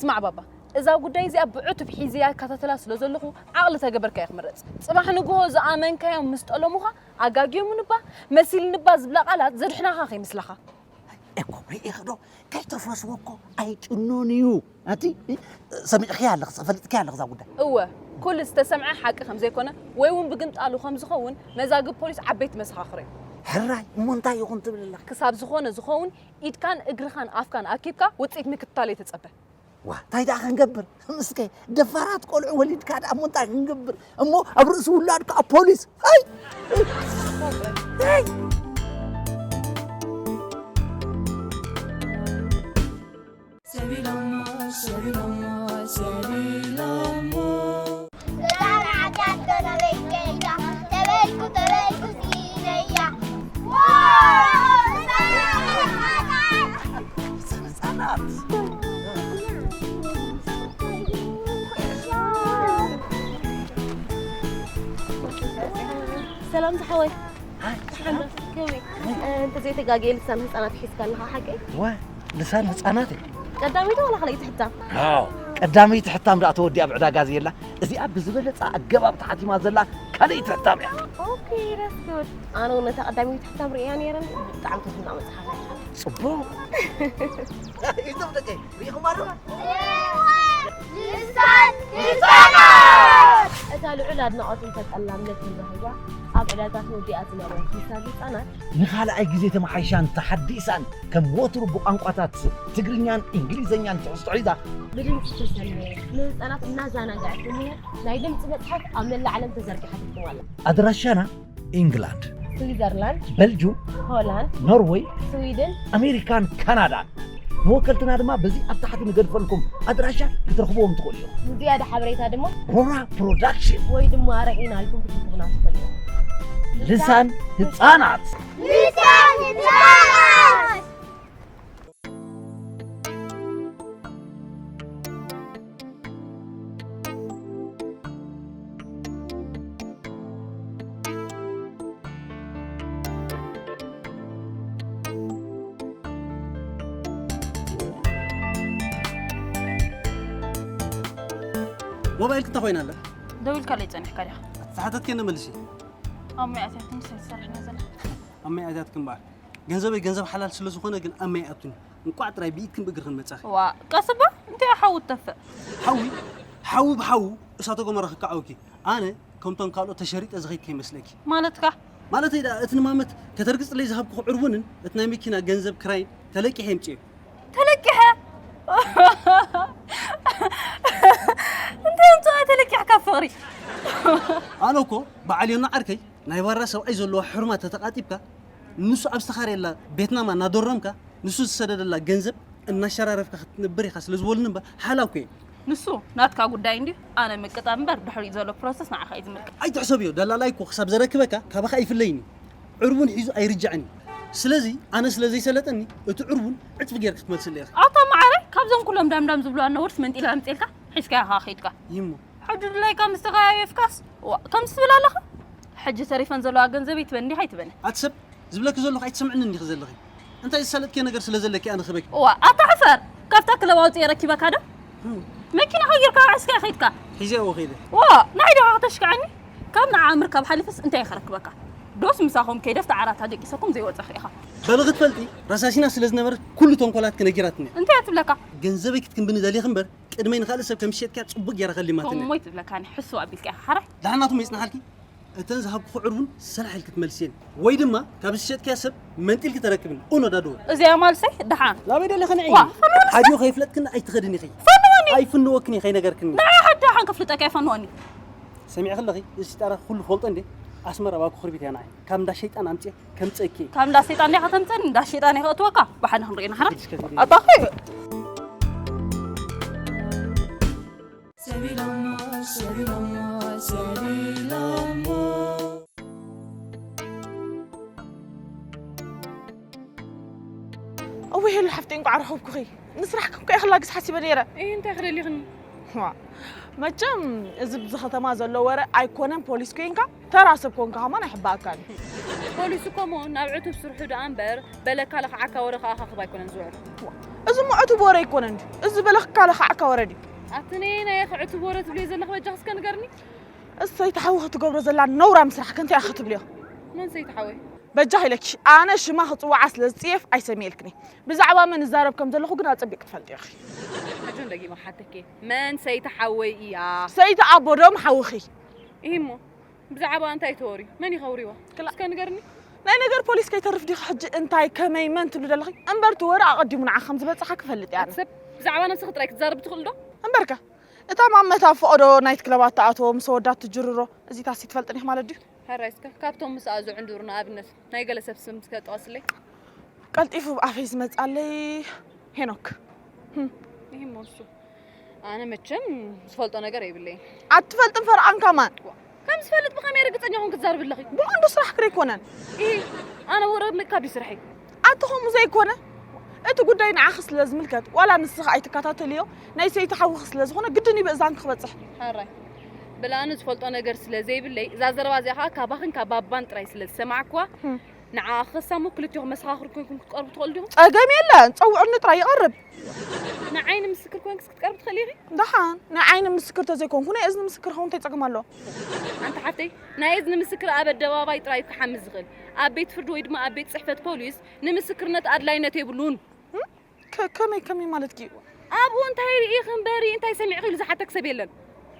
ስማዕ ባባ እዛ ጉዳይ እዚኣ ብዕቱብ ሒዝያ ይከታተላ ስለ ዘለኹ ዓቕሊ ተገበርካዮ ክምረፅ። ፅባሕ ንግሆ ዝኣመንካዮም ምስ ጠለሙኻ ኣጋግዮምንባ መሲልንባ ዝብላ ቃላት ዘድሕናኻ ከይመስለኻ። እኮ ርኢኺ ዶ ከይተፈስዎ እኮ ኣይጭኖን እዩ። ኣቲ ሰሚዕኽያ ኣለኽ ፈሊጥክያ ኣለኽ እዛ ጉዳይ። እወ ኩሉ ዝተሰምዐ ሓቂ ከም ዘይኮነ ወይ እውን ብግምጣሉ ከም ዝኸውን መዛግብ ፖሊስ ዓበይቲ መሰኻኽር እዮም። ሕራይ እሞ እንታይ ይኹን ትብል ኣለኻ? ክሳብ ዝኾነ ዝኸውን ኢድካን እግርኻን ኣፍካን ኣኪብካ ውፅኢት ምክትታል ኣይተፀበ። ዋ እንታይ ደኣ ክንገብር ምስከ ደፋራት ቆልዑ ወሊድካ ደኣ እሞ እንታይ ክንገብር እሞ ኣብ ርእሲ ውላድ ከዓ ፖሊስ ኣይ ኣይ ሰቢሎሞ ሰቢሎሞ ሰቢሎሞ ሰላም ዝሓወይ። ከመይ? እንተዘይተጋግየ ልሳን ህፃናት ሒዝካ ኣለኻ ሓቀይ? ወ ልሳን ህፃናት? ቀዳመይቲ ዋላ ካልኣይቲ ሕታም? ኣዎ ቀዳመይቲ ሕታም ደኣ ተወዲኣ ኣብ ዕዳጋ ዘየላ እዚኣ ብዝበለፀ ኣገባብ ተሓቲማ ዘላ ካልኣይቲ ሕታም እያ። ኦኬ that's good። ኣነ እውን ነታ ቀዳመይቲ ሕታም ርእያ ነይረኒ ብጣዕሚ ትድነቕ መፅሓፍ እያ። ፅቡቕ። እዞም ደቀይ ርኢኹማ ዶ? ልሳን ህፃናት! እታ ልዑል ኣድናቖትን ፈጣን ላምነትን ረኺባ ኣብ ዕዳጋ ተወዲኣ ዝነበረት ልሳን ህፃናት ንኻልኣይ ግዜ ተመሓይሻን ተሓዲሳን ከም ወትሩ ብቋንቋታት ትግርኛን እንግሊዝኛን ትሕዝቶ ሒዛ ብድምፂ ተሰነየ ንህፃናት እናዘናግዐት ብምሂር ናይ ድምፂ መፅሓፍ ኣብ መላእ ዓለም ተዘርጊሓ ትርከብ ኣላ። ኣድራሻና ኢንግላንድ፣ ስዊዘርላንድ፣ በልጁም፣ ሆላንድ፣ ኖርወይ፣ ስዊድን፣ ኣሜሪካን ካናዳን። ንወከልትና ድማ በዚ ኣብ ታሕቲ ንገድፈልኩም ኣድራሻ ክትረኽብዎም ትኽእሉ ኢኹም። ንዝያዳ ሓበሬታ ድማ ሮራ ፕሮዳክሽን ወይ ድማ ርኢና ኢልኩም ክትረኽቡና ትኽእሉ ኢኹም። ልሳን ህፃናት። ልሳን ህፃናት። ሞባይል ክታ ኮይና ኣላ ደው ኢልካለይ ጸኒሕካ ዲኻ? ዝሓተትክኒ መልሲ። ኣብ መይ ኣትያትክን ሰይትሰርሕና ዘላ? ኣብ መይ ኣትያትክን በዓል ገንዘበይ ገንዘብ ሓላል ስለ ዝኾነ ግን ኣብ መይ ኣቱኒ። እንቋዕ ጥራይ ብኢድክን ብእግርክን መጻኺ። ዋ ቀስ እባ እንታይ ሓዊ ትተፍእ። ሓዊ ሓዊ ብሓዊ እሳተ ጎመራ ክከዓወኪ። ኣነ ከምቶም ካልኦት ተሸሪጠ ዝኸይድ ከይመስለኪ። ማለትካ? ማለተይ ደኣ እቲ ንማመት ከተርግጽለይ ዝሃብኩኺ ዕርቡንን እቲ ናይ መኪና ገንዘብ ክራይን ተለቂሐ የምጽዮ። ተለቂሐ? እንታይ ኣምጽኦ ተለቂሕካ ፍቕሪ? ኣነ እኮ በዓል ዮና ዓርከይ ናይ ባራ ሰብኣይ ዘለዋ ሕርማ ተተቓጢብካ ንሱ ኣብ ዝተኻረየላ ቤትናማ እናደረምካ ንሱ ዝሰደደላ ገንዘብ እናሸራረፍካ ክትነብር ኢኻ ስለ ዝበሉኒ እምበር ሓላኩ እየ። ንሱ ናትካ ጉዳይ እንድዩ ኣነ ምቅጣብ እምበር ድሕሪኡ ዘሎ ፕሮሰስ ንዓኻ እዩ ዝምልከት። ኣይትሕሰብዮ ደላላይ እኮ ክሳብ ዘረክበካ ካባኻ ኣይፍለይን እዩ። ዕርቡን ሒዙ ኣይርጃዕን እዩ። ስለዚ ኣነ ስለ ዘይሰለጠኒ እቲ ዕርቡን ዕፅፊ ጌርካ ክትመልስለይ ኢኻ። ኣታ መዓረይ ካብዞም ኩሎም ዳምዳም ዝብሉ ኣነውርስ መንጢለ ኣምፅኤልካ ሒዝካዮ ኢኻ ከይድካ። ይሞ ሕጂ ድላይካ ምስ ተኸያየፍካስ ከምዚ ትብል ኣለኻ? ሕጂ ተሪፈን ዘለዋ ገንዘበይ ትበኒ ዲኻ ኣይትበንን? ኣቲ ሰብ ዝብለኪ ዘለኹ ኣይትሰምዕንን ዲኺ ዘለኺ? እንታይ ዝሳለጥክዮ ነገር ስለ ዘለኪ ኣነ ክበኪ? እዋ ኣታ ሕፈር! ካብታ ክለብ ኣውፅኤ ረኪበካ ዶ? መኪና ቀይርካ ሒዝካዮ ከይድካ። ሒዘዮ ከይደ። ዋእ ንዓይ ዲኻ ክተሽክዓኒ? ካብ ንዓኣ ምርካብ ሓሊፈስ እንታይ እየ ከረክበካ? ዶስ ምሳኹም ከይደ ኣብቲ ዓራት ኣደቂሰኩም ዘይወፀኺ ኢኻ? በሊ ክትፈልጢ ረሳሲና ስለ ዝነበረት ኩሉ ተንኮላትኪ ነጊራትኒ እያ። እንታይ እያ ትብለካ? ገንዘበይ ክትክንብኒ ደሊኺ እምበር ቅድመይ ንኻልእ ሰብ ከም ዝሸጥክያ ጽቡቅ ጌራ ከሊማትኒ። ከምኡ ትብለካኒ ሕስው ኣቢልካ ኢኻ ሓራይ። ዳሕናቱ ይጽናሓልኪ። እተን ዝሃብኩ ዕርቡን ሰላሕ ኢልኪ ትመልስየን። ወይ ድማ ካብ ዝሸጥክያ ሰብ መንጢልኪ ተረክብን። ኡኖ ዳድወ። እዚኣ ማልሰይ ደሓን። ናበይ ደለኺ ንዒ? ዋ፣ ፈንወኒ እስከ። ሓዲኡ ከይፍለጥክኒ ኣይትኸድን ኢኺ። ፈንወኒ። ኣይፍንወክን ኢኺ ኣይነገርክኒ። ንዓ ሓዳ ሓን ከፍልጠካ ይፈንወኒ። ሰሚዕኺ ኣለኺ? እዚ ጣራ ኩሉ ፈልጦ እንዴ? ኣስመራ ባኩ ክርቢት እያ ንዓይ። ካብ እንዳ ሸይጣን ኣምጽኤ ከምጸኪ። ካብ እንዳ ሰይጣን ዲኻ ተምጸኒ? እንዳ ሸይጣን እየ ከእትወካ። ብሓደ ክንርኢ ኢና ሓራ። ሂድ እስከ ትብል። ኣታ ኸይድ። ሰቢሎሞ፣ ሰቢሎሞ፣ ሰቢሎሞ። እወ ሄሉ ሓፍተይ፣ እንቋዕ ረኸብኩኺ። ንስራሕ ክንኮ የኽላግስ ሓሲበ ነይረ። እይ፣ እንታይ ክደሊኽኒ? ዋ፣ መቸም እዚ ብዚ ከተማ ዘሎ ወረ ኣይኮነን ፖሊስ ኮይንካ፣ ተራ ሰብ ኮንካ ከማን ኣይሕባእካን። ፖሊስ እኮ እሞ ናብ ዕቱብ ስርሑ ደኣ እምበር፣ በለካ ለኽዓካ ወረ ከኣ ካኽብ ኣይኮነን ዝውዕል። እዚ እሞ ዕቱብ ወረ ኣይኮነን ድዩ? እዚ በለካ ለኽዓካ ወረ ድዩ? ኣቲ ነየናይ ኢኺ ዕቱብ ወረ ትብልዮ ዘለኺ በጃኺ እስከ ንገርኒ? እሰይቲ ሓዊ ክትገብሮ ዘላ ነውራም ስራሕ ከንቲኣ ክትብልዮ። መን ሰይቲ ሓወይ? በጃኺ ኢለኪ፣ ኣነ ሽማ ክጽውዓ ስለ ዝጽየፍ ኣይሰምየልክን እየ። ብዛዕባ መን እዛረብ ከም ዘለኹ ግን ኣጸቢቕ ክትፈልጢ ኢኺ። ሕጂ እውን ደጊመ ክሓተኪ እየ። መን ሰይቲ ሓወይ እያ? ሰይቲ ኣቦዶም ሓውኺ። ኢሂ እሞ፣ ብዛዕባ እንታይ ተወርዩ? መን እዩ ከውርይዋ? ክላ- እስከ ንገርኒ። ናይ ነገር ፖሊስ ከይተርፍ ዲኺ ሕጂ እንታይ ከመይ መን ትብሊ ዘለኺ? እምበር እቲ ወረ ኣቐዲሙ ንዓኺ ከም ዝበጽሓ ክፈልጥ እየ ኣነ። ሰብ ብዛዕባ ነብስኺ ጥራይ ክትዛረቢ ትኽእሊ ዶ? እምበርከ፣ እታ ማመት ኣብ ፈቐዶ ናይት ክለባት ትኣትዎ ምስ ኣወዳት ትጅርሮ፣ እዚታሲ ትፈልጥን ኢኺ ማለት ድዩ? ሕራይ እስከ፣ ካብቶም ምስኣ ዝዕንድሩ ንኣብነት ናይ ገለ ሰብ ስም እስከ ጥቐስለይ። ቀልጢፉ ኣብ ኣፈይ ዝመጻለይ ሄኖክ። ህም። ይህ እሞ እሱ። ኣነ መቸም ዝፈልጦ ነገር የብለይን። ኣትፈልጥን ፈርዓን ከማን። ዋ፣ ከም ዝፈልጥ ብኸመይ ርግጸኛ ኾንክ ትዛረቢ ኣለኺ? ብቐንዱ ስራሕ ክረ ኣይኮነን። ኢሂ፣ ኣነ ወረ ምልካብ እዩ ስርሐይ። ኣቲ ከምኡ ዘይኮነ፣ እቲ ጉዳይ ንዓኺ ስለ ዝምልከት፣ ዋላ ንስኺ ኣይትከታተልዮ፣ ናይ ሰይቲ ሓውኺ ስለ ዝኾነ ግድን እዩ ብእዛንኪ ክበጽሕ። ሕራይ። ብላኒ ዝፈልጦ ነገር ስለ ዘይብለይ፣ እዛ ዘረባ እዚኣ ኸኣ ካባኽን ካብ ባባን ጥራይ ስለ ዝሰማዕኩዋ፣ ህም። ንዓኣ ክኸሳሞ ክልቴኹም መሰኻኽር ኮይንኩም ክትቀርቡ ትኽእሉ ዲኹም? ጸገም የለን፣ ጸውዑኒ ጥራይ ይቐርብ። ንዓይኒ ምስክር ኮይንክስ ክትቀርቢ ትኽእሊ ኢኺ? ደሓን፣ ናይ ዓይኒ ምስክር ተዘይኮንኩ ናይ እዝኒ ምስክር ኸውን እንታይ ጸገም ኣለዎ? ኣንቲ ሓፍተይ፣ ናይ እዝኒ ምስክር ኣብ ኣደባባይ ጥራይ እዩ ክሓምስ ዝኽእል። ኣብ ቤት ፍርዲ ወይ ድማ ኣብ ቤት ጽሕፈት ፖሊስ ንምስክርነት ኣድላይነት የብሉን። እም? ከ-፣ ከመይ፣ ከመይ ማለትኪ? ኣብኡ እንታይ ርኢኺ እምበሪ እንታይ ሰሚዕኺ ኢሉ ዝሓተክ ሰብ የለን።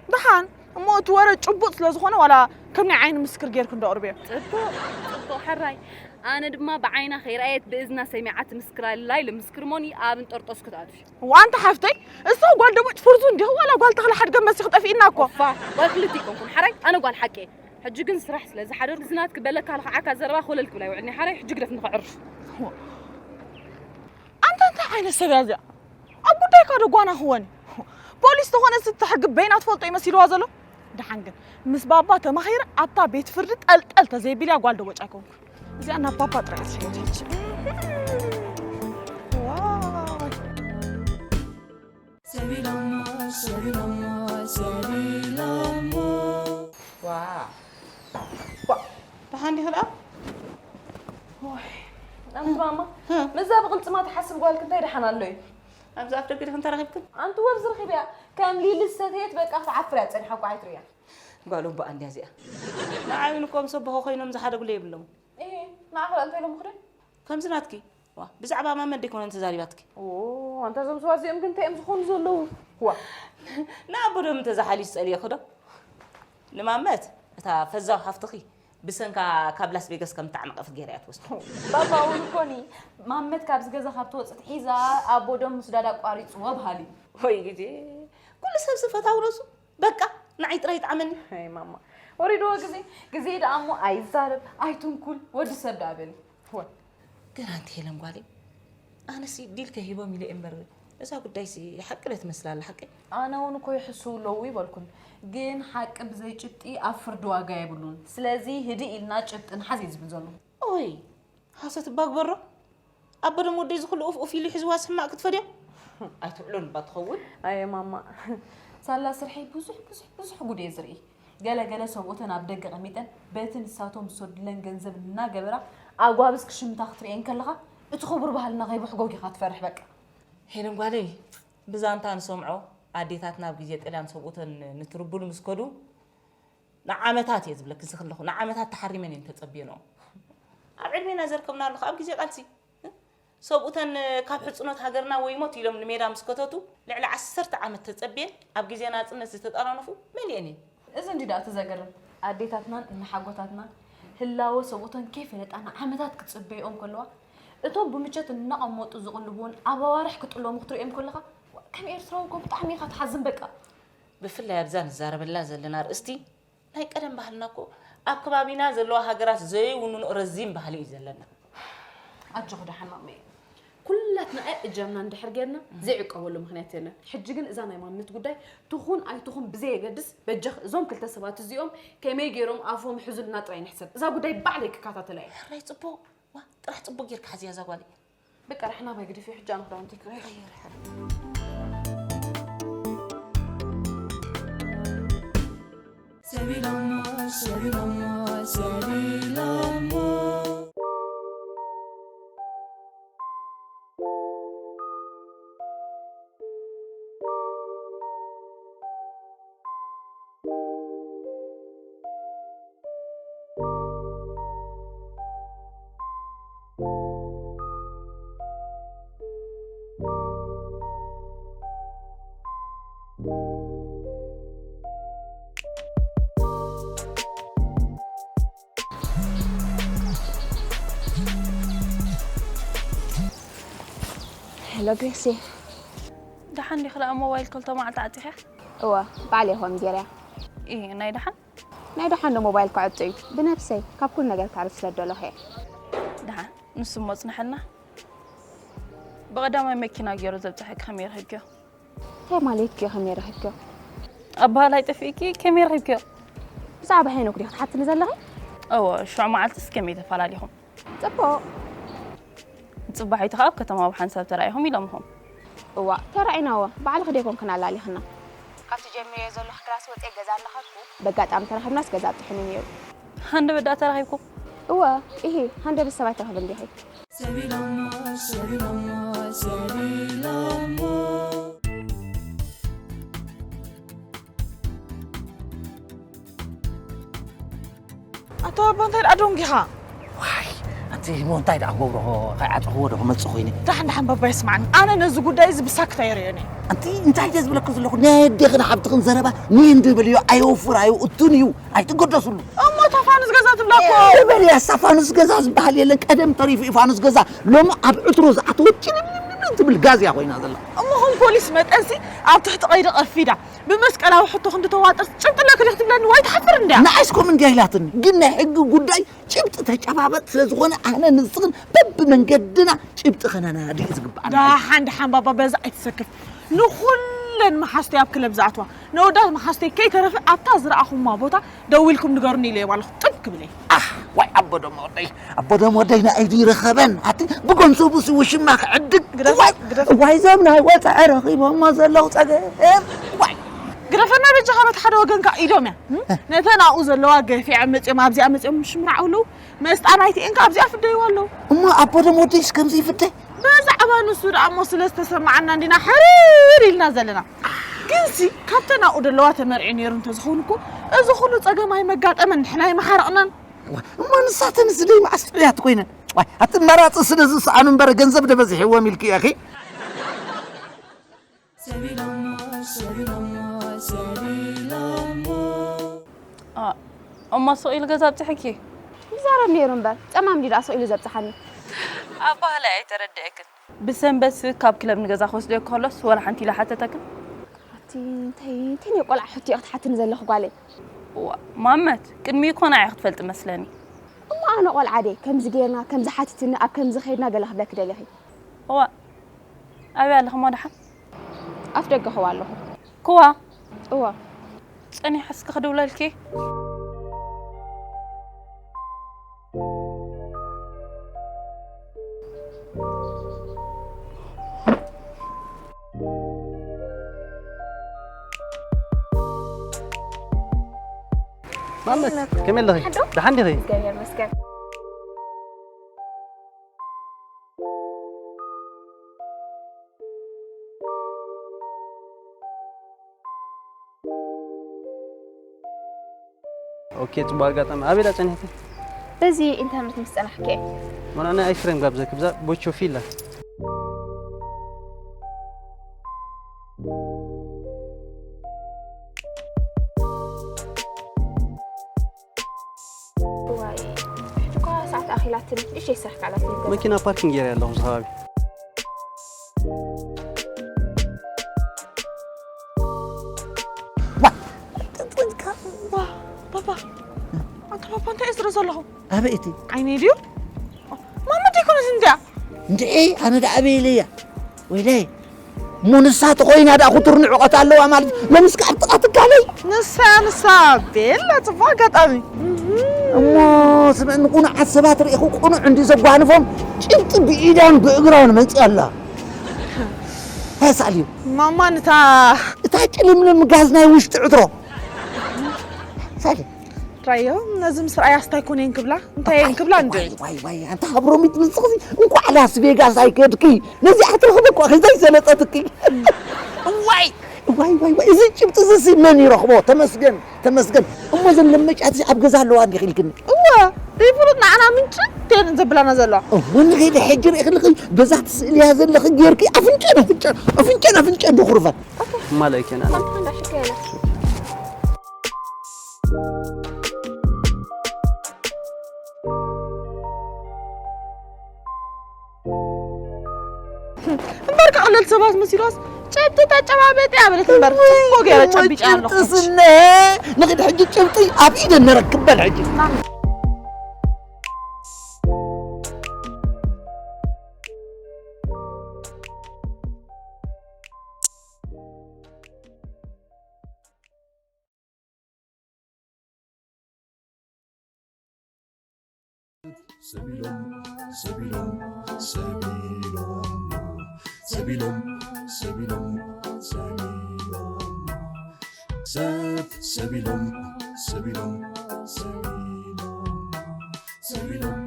ደሓን፣ እሞ እቲ ወረ ጭቡጥ ስለ ዝኾነ ዋላ ከም ናይ ዓይኒ ምስክር ጌርኪ እንዶ ኣቕርብዮ። ጽቡቕ፣ ጽቡቕ፣ ሕራይ። ኣነ ድማ ብዓይና ከይረኣየት ብእዝና ሰሚዓ ትምስክር ኣላ ኢለ ምስክር ሞኒ ኣብ እንጠርጦስ ክትኣትዩ። ዋንታ ሓፍተይ፣ እሳ ጓል ደሞጭ ፍርዙ እንዲኹ ዋላ ጓል ተኽለ ሓድገ መሲኺ ጠፊእና እኮ። ኦፋ፣ ጓል ክልተ ይኮንኩን፣ ሕራይ፣ ኣነ ጓል ሓቂ እየ። ሕጂ ግን ስራሕ ስለ ዝሓደርኩ፣ እዚ ናትኪ በለካ ልኽዓካ ዘረባ ኮለል ክብል ኣይውዕልኒ፣ ሓራይ፣ ሕጂ ግደፍኒ ከዕርፍ። ኣንታ እንታይ ዓይነት ሰብ እያ እዚኣ? ኣብ ጉዳይካ ዶ ጓና ክወን? ፖሊስ ዝኾነ እቲ ሕጊ በይና ትፈልጦ ይመሲልዋ ዘሎ? ደሓን ግን ምስ ባባ ተማኺረ ኣብታ ቤት ፍርዲ ጠልጠል ተዘይቢልያ ጓል ደቦጭ ኣይኮንኩ። እዚኣ ናብ ባባ ጥራይ እያ ዝሕይወት ሕጂ። ዋይ። ሰቢሎሞ፣ ሰቢሎሞ፣ ሰቢሎሞ። ዋ። ዋ። ደሓን ዲኺ ደኣ? ወይ። ኣንቲ ማማ፣ ህ። ምስዛ ብቕልጽማ ትሓስብ ጓልኪ እንታይ ደሓን ኣሎ እዩ? ኣብዚ ኣፍ ደገ ዲኽን ተራኺብክን? ኣንቲ ወርዚ ረኺበያ። ከም ሊሊ ዝሰተየት በቃ ክትዓፍር እያ ጸኒሓ እኮ ኣይትርእያ። ጓል እምበኣ እንድያ እዚኣ። ንዓይ እውን እኮ ምስ ኣቦኹ ኮይኖም ዝሓደጉለይ የብሎም። እሄ፣ ንዓኺ ደኣ እንታይ ኢሎምኺ ዶ? ከምዚ ናትኪ። ዋ፣ ብዛዕባ ማመት ደይኮነን ተዛሪባትኪ። ኦ፣ ኣንታ እዞም ሰባት እዚኦም ግን እንታይ እዮም ዝኾኑ ዘለዉ? ዋ። ንኣቦ ዶ እንተዝሓልዩስ ጸልየኺ ዶ? ንማመት እታ ፈዛው ሓፍትኺ ብሰንካ ካብ ላስ ቬጋስ ከም እተዓንቀፈት ገይራ እያ ትወስዶ። ባባ እውን እኮ ኒ ማመት ካብዚ ገዛ ካብ ትወጽእ ሒዛ ኣቦ ዶም ምስዳድ ኣቋሪጽዎ በሃሊ። ወይ ግዜ፣ ኩሉ ሰብሲ ፈታዊ ነብሱ። በቃ ንዓይ ጥራይ ይጥዓመኒ። ኣይ ማማ፣ ወሪድዎ ግዜ። ግዜ ደኣ እሞ ኣይዛረብ ኣይትንኩል ወዲ ሰብ ደኣ በሊ። ወ- ግን ኣንቲ ሄለን ጓለይ፣ ኣነሲ ዲል ከሂቦም ኢለ እምበር እዛ ጉዳይሲ ሓቂ ዶ ትመስል ኣላ ሓቂ? ኣነ እውን እኮ ይሕስው ኣለዉ ይበልኩን፣ ግን ሓቂ ብዘይ ጭብጢ ኣብ ፍርዲ ዋጋ የብሉን። ስለዚ ህድእ ኢልና ጭብጢ ንሓዝ እየ ዝብል ዘለኹ። ኦይ፣ ሃሰት እባ ግበሮ። ኣቦ ደም ወደይ ዝኹሉ ኡፍ ኡፍ ኢሉ ሒዝዋ ስማዕ ክትፈድዮ? ኣይትውዕሎን እባ ትኸውን። ኣየ ማማ፣ ሳላ ስርሐይ ብዙሕ፣ ብዙሕ፣ ብዙሕ ጉድ እየ ዝርኢ። ገለ ገለ ሰብኡተን ኣብ ደገ ቀሚጠን በቲ ንሳቶም ዝሰዱለን ገንዘብ እናገበራ ኣጓብዝ ክሽምታ ክትርእየን ከለኻ እቲ ክቡር ባህልና ከይብሕጎግ ኢኻ ትፈርሕ በቃ። ሄለን ጓለይ፣ ብዛንታ ንሰምዖ ኣዴታትና ኣብ ግዜ ጥልያን ሰብኡተን ንትርቡል ምስ ከዱ ንዓመታት እየ ዝብለኪ እዚ ከለኹ፣ ንዓመታት ተሓሪመን እየን ተጸብየንኦ። ኣብ ዕድሜና ዘርከብናሉ ኣብ ግዜ ቃልሲ፣ እ? ሰብኡተን ካብ ሕጽኖት ሃገርና ወይ ሞት ኢሎም ንሜዳ ምስ ከተቱ፣ ልዕሊ ዓሰርተ ዓመት ተጸብየን ኣብ ግዜ ናጽነት ዝተጠራነፉ መሊአን እየን። እዚ እንዲ ደኣ እቲ ዘገርም፣ ኣዴታትናን እነሓጎታትናን ህላወ ሰብኡተን ከይፈለጣ ንዓመታት ክጽበይኦም ከለዋ፣ እቶም ብምቸት እናቐመጡ ዝቕልቡን ኣብ ኣዋርሕ ክጥለሙ ክትርእዮም ከለኻ፣ ከም ኤርትራዊ እኮ ብጣዕሚ ኢኻ ትሓዝን በቃ። ብፍላይ ኣብዛ ንዛረበላ ዘለና ኣርእስቲ ናይ ቀደም ባህልና እኮ ኣብ ከባቢና ዘለዋ ሃገራት ዘይውንንኦ ረዚን ባህሊ እዩ ዘለና። ኣጆኺ ደሓን ማመየ። ኩላትና ኣይ እጃምና እንድሕር ጌርና ዘይዕቀበሉ ምኽንያት የለን። ሕጂ ግን እዛ ናይ ማንነት ጉዳይ ትኹን ኣይትኹን ብዘየገድስ በጃኽ እዞም ክልተ ሰባት እዚኦም ከመይ ገይሮም ኣፎም ይሕዙልና ጥራይ ንሕሰብ። እዛ ጉዳይ ባዕለይ ክከታተላ እየ። ሕራይ ጽቡቕ። ዋ፣ ጥራሕ ጽቡቕ ጌርካ ሓዝያ እዛ ጓለይ። በቃ ራሕና ባይ ግደፊ፣ ሕጂ ኣነ ክዳውንቲ ክቕይር። ሰቢሎሞ፣ ሰቢሎሞ፣ ሰቢሎሞ። ሄሎ ግሬሲ። ደሓን ዲኺ ደኣ? ሞባይል ክልተ መዓልቲ ዓጺኽያ? እወ፣ ባዕለይ እየ ኮም ጌረያ። ኢ፣ ናይ ደሓን? ናይ ደሓን ዶ ሞባይል ክዕጾ እዩ? ብነብሰይ ካብ ኩሉ ነገር ክዓርፍ ስለ ዝደለኹ እየ። ደሓን፣ ንሱ እሞ ጽንሐልና። ብቐዳማይ መኪና ገይሩ ዘብጽሐኪ ከመይ ረኺብክዮ? እንታይ ማለት ድዩ ከመይ ረኺብክዮ? ኣበሃላይ ጠፊእኪ ከመይ ረኺብክዮ? ብዛዕባ ሄኖክ ዲኺ ትሓትኒ ዘለኺ? እወ፣ ሽዑ መዓልትስ ከመይ ተፈላለኹም? ጽቡቕ። ጽባሒቱ ኸኣ ኣብ ከተማ ብሓንሳብ ተራኢኹም ኢሎምኹም። እዋእ፣ ተራኢና እወ፣ ባዕልኺ ዶ ኣይኮንክን ኣላሊኽና? ካብቲ ጀሚረዮ ዘለኹ ክላስ ወጺኤ ገዛ ኣለኸልኩ። በጋጣሚ ተራኺብናስ ገዛ ኣብጺሑኒ ነይሩ። ሃንደበት ደኣ ተራኺብኩም? እወ፣ ኢሂ፣ ሃንደበት ሰብ ኣይትረኽብን ዲኺ? ሰቢሎሞ፣ ሰቢሎሞ፣ ሰቢሎሞ። ኣቶ ኣባ፣ እንታይ ደኣ ደንጊኻ? ዋይ፣ ኣንቲ እሞ እንታይ ደኣ ክገብሮ፣ ከይዓጸኽዎ ዶ ክመጽእ ኮይነ? ደሓን፣ ደሓን ባባ፣ ይስማዕኒ። ኣነ ነዚ ጉዳይ እዚ ብሳክታ ይርእዮን እየ። ኣንቲ እንታይ ደኣ ዝብለኪ ዘለኹ፣ ናይ ኣዴኽን ሓብትኽን ዘረባ ንእንዲ በልዮ፣ ኣየውፍር፣ ኣየእቱን እዩ። ኣይትገደስሉ። እሞ እታ ፋኑስ ገዛ ትብላ እኮ። ዝበል እያ፣ እሳ ፋኑስ ገዛ ዝበሃል የለን። ቀደም ተሪፉ እዩ ፋኑስ ገዛ። ሎሚ ኣብ ዕትሮ ዝኣተወት ጭልምልምልም ትብል ጋዝ እያ ኮይና ዘላ። እሞ ከም ፖሊስ መጠንሲ ኣብ ትሕቲ ቀይዲ ቀፊዳ ብመስቀላዊ ሕቶ ክንዲ ተዋጥር ጭብጢ ኣለኪ ዲኺ ትብለኒ? ዋይ ትሓፍር እንድያ። ንዓይስ ከምኡ እንድያ ኢላትኒ። ግን ናይ ሕጊ ጉዳይ ጭብጢ ተጨባበጥ ስለ ዝኾነ ኣነ ንስኽን በብመንገድና ጭብጢ ከነናድእ እዩ ዝግብኣና። ደሓን ደሓን ባባ በዛ ኣይትሰክፍ። ንኹለን መሓዝተይ ኣብ ክለብ ዝኣትዋ ነወዳት መሓዝተይ ከይተረፈ ኣብታ ዝረኣኹማ ቦታ ደዊልኩም ንገሩኒ ኢለዮም ኣለኹ። ጥብ ክብል እየ። ኣህ፣ ዋይ ኣቦ ደሞ ወደይ፣ ኣቦ ደሞ ወደይ ንኣይዱ ይረኸበን። ኣቲ ብገንዘቡ ሲ ውሽማ ክዕድግ። ግደፍ፣ ዋይ፣ ግደፍ። ዋይ፣ እዞም ናይ ወጻኢ ረኺቦሞ ዘለዉ ጸገም። ዋይ። ግደፈና በጃኻ በቲ ሓደ ወገንካ ኢዶም እያ። ነተን ኣብኡ ዘለዋ ገፊዐ መጺኦም ኣብዚኣ መጺኦም ሽምራዕ ኣለዉ። መስጣ ናይቲ እንካ ኣብዚኣ ፍደይዋ ኣለዉ። እሞ ኣቦ ደሞ ወደይስ ከምዚ ይፍደ? ብዛዕባ ንሱ ደኣ እሞ ስለ ዝተሰማዓና እንዲና ሕርር ኢልና ዘለና። ግንሲ ካብተን ኣብኡ ዘለዋ ተመርዒ ነይሩ እንተዝኸውን እኮ እዚ ኩሉ ጸገም ኣይመጋጠመን፣ ንሕና ኣይመሓረቕናን። እሞ ንሳተንስ ደይ መዓስ ጥዑያት ኮይነን? ዋይ፣ ኣቲ መራጺ ስለ ዝሰኣኑ እምበር ገንዘብ ዶ በዚሕዎም ኢልኪ ኢኺ? ሰቢሎሞ፣ ሰቢሎሞ፣ ሰቢሎሞ። ኣ፣ እሞ ስቕ ኢሉ ገዛ ኣብጽሐኪ? ይዛረብ ነይሩ እምበር፣ ጸማም ድዩ ደኣ ስቕ ኢሉ ዘብጽሓኒ? ኣባህላይ ኣይተረድአክን። ብሰንበት ካብ ክለብ ንገዛ ክወስደኪ ከሎስ፣ ወላ ሓንቲ ኢሉ ሓተተክን? ኣቲ፣ እንታይ፣ እንታይ ናይ ቆልዓ ሕቶ ኢኺ ትሓትኒ ዘለኺ ጓለይ? እዋ፣ ማመት፣ ቅድሚኡ እኮ ንዓይ ክትፈልጢ መስለኒ። እሞ ኣነ ቆልዓ ድየ? ከምዚ ጌርና፣ ከምዚ ሓቲትኒ፣ ኣብ ከምዚ ኸይድና ገለ ክብለኪ ደሊኺ? እዋ፣ ኣበይ ኣለኺ እሞ ደሓን? ኣፍ ደገ ክዋ ኣለኹ። ክዋ? እዋ። ጸኒሐ እስከ ክድውለልኪ። ማመት፣ ከመይ ኣለኺ? ሕዶ? ደሓን ዲኺ? እግዚኣብሔር ይመስገን። ኦኬ፣ ጽቡቕ ኣጋጣሚ። ኣበይ ደኣ ጸኒሕኪ? በዚ ኢንተርነት ምስ ጸናሕኪ እየ። ሞና፣ ናይ ኣይስክሬም ጋብዘኪ፣ ብዛ ቦቾ ፊላ። መኪና ፓርኪንግ ጌረ ኣለኹ ኣብዚ ከባቢ። ዋ፣ ጥጥጥካ፣ ዋ፣ ባባ፣ ኣንታ ባባ እንታይ እየ ዝርኢ ዘለኹ? ኣበይ እቲ? ዓይነይ ድዩ? ማማ ደይኮነት እንድያ። እንድዒ፣ ኣነ ደኣ ኣበይ ኢለያ? ወይለይ፣ እሞ ንሳ ተኾይና ደኣ ክቱር ንዕቀት ኣለዋ ማለት እዩ። ሎምስ ከኣ ኣብ ጥቓ ትካለይ። ንሳ፣ ንሳ፣ ቤላ፣ ጽቡቕ ኣጋጣሚ። እሞ ስምዕኒ፣ ቁኑዓት ሰባት ርኢኹ ቁኑዕ እንድዩ ዘጓንፎም፣ ጭብጢ ብኢዳን ብእግራን መጺኣ ኣላ። እንታይ ሳልዩ? ማማ ንታ እታ ጭልምልም ጋዝ ናይ ውሽጢ ዕትሮ። ሳልዩ። ራዮ፣ ነዚ ምስ ረኣያስ እንታይ ኮነ እየን ክብላ? እንታይ እየን ክብላ እንደ? ዋይ፣ ዋይ፣ ዋይ፣ ኣንታ ሃብሮሚት ንስኺ እንኳዕ ላስ ቬጋስ ኣይከድኪ። ነዚኣ ትረኽበ እኳ ከይዛይ ሰለጠትኪ። ዋይ፣ ዋይ፣ ዋይ፣ ዋይ፣ እዚ ጭብጢ እዚ ሲ መን ይረኽቦ? ተመስገን፣ ተመስገን። እሞ እዘን ለመጫት እዚ ኣብ ገዛ ኣለዋ እንዲኺ ኢልክኒ? እወ፣ ዘይፍሉጥ ንዓና ምንጭ ተን ዘብላና ዘለዋ። እሞ ንኺዲ ሕጂ ርኢ ክልኺ በዛ ትስእልያ ዘለኺ ጌርኪ ኣፍንጨን፣ ኣፍንጨን፣ ኣፍንጨን፣ ኣፍንጨን ዶ ኩርፈን? እማለ ኬና። እምበርከ ቀለል ሰባት መሲሎስ ጨብጢ ተጨባበጢ ኣበለት እምበር እኮ ገይረ ጨቢጫ ኣለኹ። ጭብጥስነ ንኽድ ሕጂ ጭብጢ ኣብ ኢደን ነረክብ በል ሕጂ። ሰቢሎም ሰቢሎም ሰቢሎም ሰቢሎም ሰቢሎም ሰብ ሰቢሎም ሰቢሎም ሰቢሎም ሰቢሎም